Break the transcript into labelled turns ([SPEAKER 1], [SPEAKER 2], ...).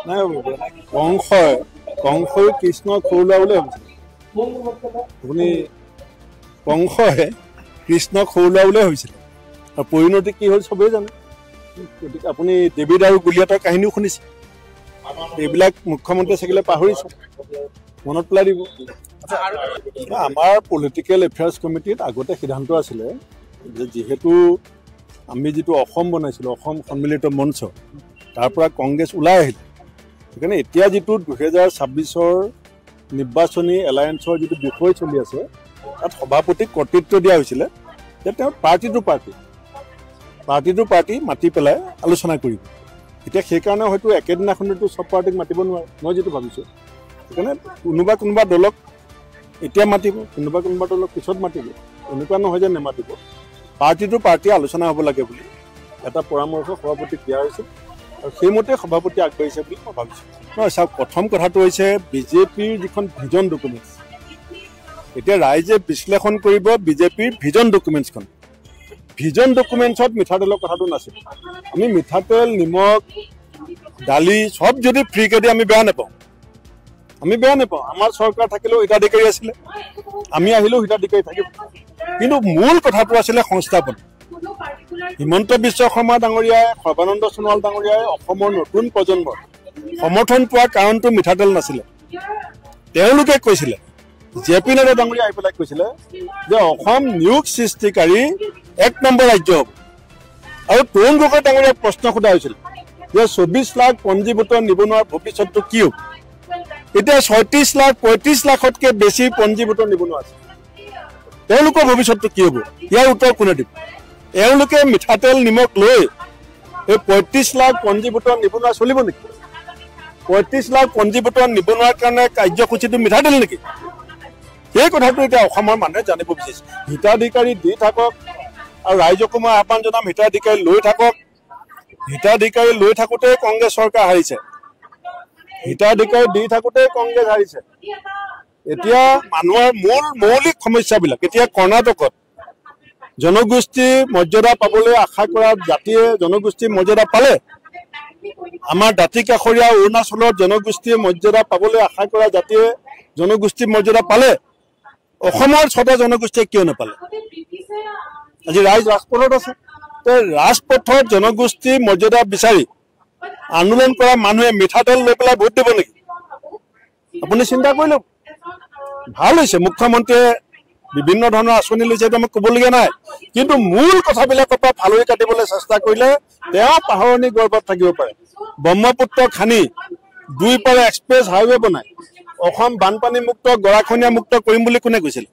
[SPEAKER 1] নাই, কংসই কংসই কৃষ্ণ খৰুলোৱা বুলি ভাবিছিলে। আপুনি কংসই কৃষ্ণ খৰুলোৱা বুলিয়ে ভাবিছিলে আৰু পৰিণতি কি হ'ল চবেই জানে। গতিকে আপুনি ডেভিড আৰু গুলিয়াতৰ কাহিনীও শুনিছে। এইবিলাক মুখ্যমন্ত্ৰীয়ে চাগিলে পাহৰিছে, মনত পেলাই দিব। আমাৰ পলিটিকেল এফেয়াৰ্ছ কমিটিত আগতে সিদ্ধান্ত আছিলে যে যিহেতু আমি যিটো অসম বনাইছিলোঁ, অসম সন্মিলিত মঞ্চ, তাৰ পৰা কংগ্ৰেছ ওলাই আহিলে, সেইকাৰণে এতিয়া যিটো 2026ৰ নিৰ্বাচনী এলায়েন্সৰ যিটো বিষয় চলি আছে, তাত সভাপতিক কৰ্তৃত্ব দিয়া হৈছিলে যে তেওঁ পাৰ্টি টু পাৰ্টি মাতি পেলাই আলোচনা কৰিব। এতিয়া সেইকাৰণে হয়তো একেদিনাখনতো চব পাৰ্টিক মাতিব নোৱাৰে, মই যিটো ভাবিছোঁ। সেইকাৰণে কোনোবা কোনোবা দলক এতিয়া মাতিব, কোনোবা কোনোবা দলক পিছত মাতিব। এনেকুৱা নহয় যে নেমাতিব। পাৰ্টি টু পাৰ্টি আলোচনা হ'ব লাগে বুলি এটা পৰামৰ্শ সভাপতিক দিয়া হৈছে আৰু সেইমতে সভাপতি আগবাঢ়িছে বুলি মই ভাবিছোঁ। নহয়, চাওক, প্ৰথম কথাটো হৈছে বিজেপিৰ যিখন ভিজন ডকুমেণ্টছ, এতিয়া ৰাইজে বিশ্লেষণ কৰিব বিজেপিৰ ভিজন ডকুমেণ্টছখন। ভিজন ডকুমেণ্টছত মিঠাতেলৰ কথাটো নাছিল। আমি মিঠাতেল, নিমখ, দালি চব যদি ফ্ৰীকে দিয়ে আমি বেয়া নাপাওঁ, আমি বেয়া নাপাওঁ। আমাৰ চৰকাৰ থাকিলেও হিতাধিকাৰী আছিলে, আমি আহিলেও হিতাধিকাৰী থাকিব। কিন্তু মূল কথাটো আছিলে সংস্থাপন। হিমন্ত বিশ্ব শৰ্মা ডাঙৰীয়াই, সৰ্বানন্দ সোণোৱাল ডাঙৰীয়াই অসমৰ নতুন প্ৰজন্মৰ সমৰ্থন পোৱাৰ কাৰণটো মিঠাতেল নাছিলে। তেওঁলোকে কৈছিলে, জে পি নাড্ডা ডাঙৰীয়া আহি পেলাই কৈছিলে যে অসম নিয়োগ সৃষ্টিকাৰী 1 নম্বৰ ৰাজ্য হ'ব। আৰু তৰুণ গগৈ ডাঙৰীয়াক প্ৰশ্ন সোধা হৈছিল যে 24 লাখ পঞ্জীভূত নিবনুৱাৰ ভৱিষ্যতটো কি হ'ব? এতিয়া 36 লাখ, 35 লাখতকৈ বেছি পঞ্জীভূত নিবনুৱা আছে, তেওঁলোকৰ ভৱিষ্যতটো কি হ'ব? ইয়াৰ উত্তৰ কোনে দিব? এওঁলোকে মিঠাতেল নিমখ লৈ এই 35 লাখ পঞ্জীভূত নিবনুৱা চলিব নেকি? 35 লাখ পঞ্জীভূত নিবনুৱাৰ কাৰণে কাৰ্যসূচীটো মিঠাতেল নেকি? সেই কথাটো এতিয়া অসমৰ মানুহে জানিব বিচাৰিছে। হিতাধিকাৰী দি থাকক আৰু ৰাইজকো মই আহ্বান জনাম, হিতাধিকাৰী লৈ থাকক। হিতাধিকাৰী লৈ থাকোঁতে কংগ্ৰেছ চৰকাৰ হাৰিছে, হিতাধিকাৰী দি থাকোঁতে কংগ্ৰেছ হাৰিছে। এতিয়া মানুহৰ মূল মৌলিক সমস্যাবিলাক, এতিয়া কৰ্ণাটকত জনগোষ্ঠী মৰ্যাদা পাবলৈ আশা কৰা জাতিয়ে জনগোষ্ঠী মৰ্যাদা পালে, আমাৰ দাঁতি কাষৰীয়া অৰুণাচলত জনগোষ্ঠীৰ মৰ্যাদা পাবলৈ আশা কৰা জাতিয়ে জনগোষ্ঠীৰ মৰ্যাদা পালে, অসমৰ 6টা জনগোষ্ঠীয়ে কিয় নাপালে? আজি ৰাইজ ৰাজপথত আছে। ৰাজপথত জনগোষ্ঠীৰ মৰ্যাদা বিচাৰি আন্দোলন কৰা মানুহে মিঠাতেল লৈ পেলাই ভোট দিব নেকি? আপুনি চিন্তা কৰি লওক। ভাল হৈছে, মুখ্যমন্ত্ৰীয়ে বিভিন্ন ধৰণৰ আঁচনি লৈছে, এইটো আমাক ক'বলগীয়া নাই। কিন্তু মূল কথাবিলাকৰ পৰা ফালৰি কাটিবলৈ চেষ্টা কৰিলে তেওঁ পাহৰণি গৰ্ভত থাকিব পাৰে। ব্ৰহ্মপুত্ৰ খানি দুই পাৰে এক্সপ্ৰেছ হাইৱে বনাই অসম বানপানী মুক্ত, গৰাখহনীয়া মুক্ত কৰিম বুলি কোনে কৈছিল?